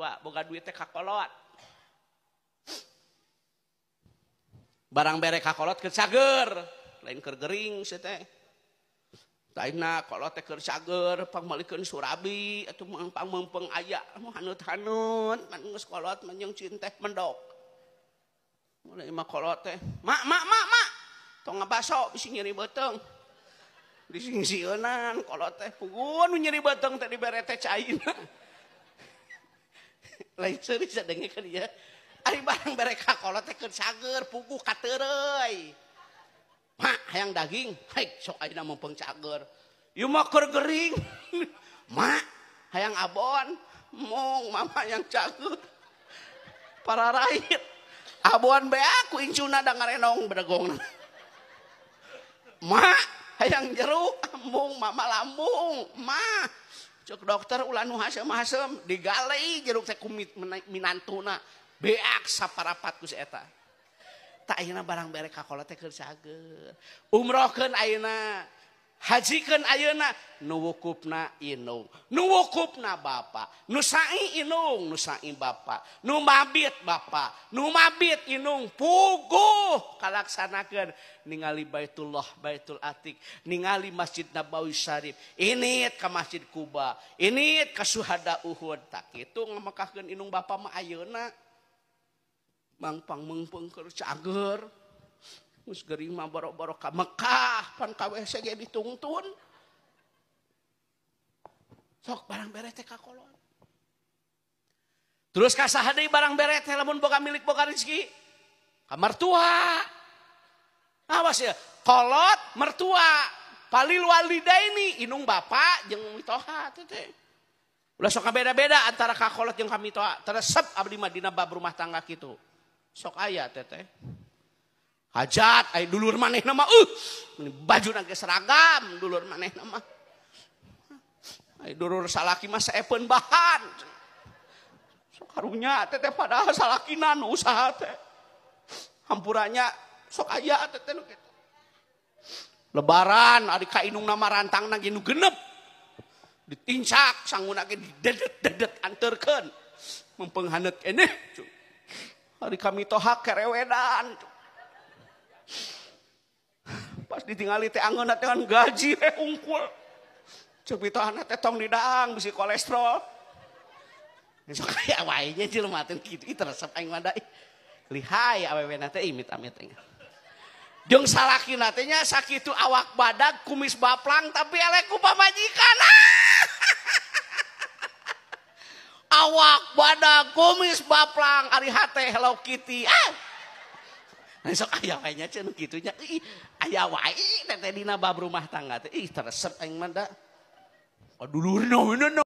mertua, boga duit teh ka kolot. Barang bere ka kolot keur cager, lain keur gering sia teh. Lainna kolot teh keur cager, pangmeulikeun surabi atuh pangmeungpeung aya haneut-haneut, man geus kolot mah jeung cinteh mendok. Mulai mah kolot teh, mak mak mak mak, tong ngabaso bisi nyeri beuteung. Disingsieunan kolot teh puguh nu nyeri beuteung teh dibere teh caina. Lain seuri sadengekeun ieu. Ari barang bere ka kolot teh keur cager puguh kateureuy. Mak hayang daging, haik sok ayeuna meungpeung cager. Ieu mah keur gering. Mak hayang abon, mong mama yang cager. Pararait. Abon beak ku incuna da ngarenong bedegong. Mak hayang jeruk, ambung mama lambung. Mah cek dokter ulah nu hasem-hasem digalei jeruk teh ku minantuna. Beak saparapat ku si eta. Tak ayeuna barang bere ka kolot teh keur cager. Umrohkeun ayeuna, hajikeun ayeuna, nu wukufna inung, nu wukufna bapa, nu sa'i inung, nu sa'i bapa, nu mabit bapa, nu mabit inung, puguh kalaksanakeun ningali Baitullah, Baitul Atiq, ningali Masjid Nabawi Syarif, init ka Masjid Quba, init ka Syuhada Uhud. Tak kitu ngamekahkeun inung bapa mah ayeuna. Mangpang meungpeung keur cager. Geus gering mah boro-boro ka Mekah, pan ka WC ge ditungtun. Sok barang bere teh ka kolot. Terus ka saha deui barang bere teh lamun boga milik boga rezeki? Ka mertua. Awas ya, kolot mertua, palil walidaini inung bapa jeung mitoha teh teh. Ulah sok beda-beda antara ka kolot jeung ka mitoha. Teresep abdi mah dina bab rumah tangga kitu. Sok aya teh teh. Hajat ai dulur manehna mah bajuna ge seragam dulur manehna mah. Ai dulur salaki mah saepeun bahan. Sok karunya teh teh padahal salakina nu usaha teh. Hampuranya sok aya teh teh nu kitu. Lebaran ari ka indungna mah rantangna ge nu genep. Ditincak sanguna ge didedet-dedet anterkeun. Mempeng haneut keneh. Ari kami tohak kerewedan. Pas ditingali teh angeunna teh kan gaji teh unggul. Ceuk mitohana teh tong didaang bisi kolesterol. Sok aya wae nya jelema teh kitu ih resep aing mah da ih. Lihai awewena teh imit-amit aing. Jeung salakina teh nya sakitu awak badag kumis baplang tapi eleh ku pamajikan. Awak badag kumis baplang ari hate Hello Kitty. Ah. Nah, sok aya wae nya cenah kitu nya. Ih, aya wae teh dina bab rumah tangga teh. Ih, resep aing mah da. Dulurna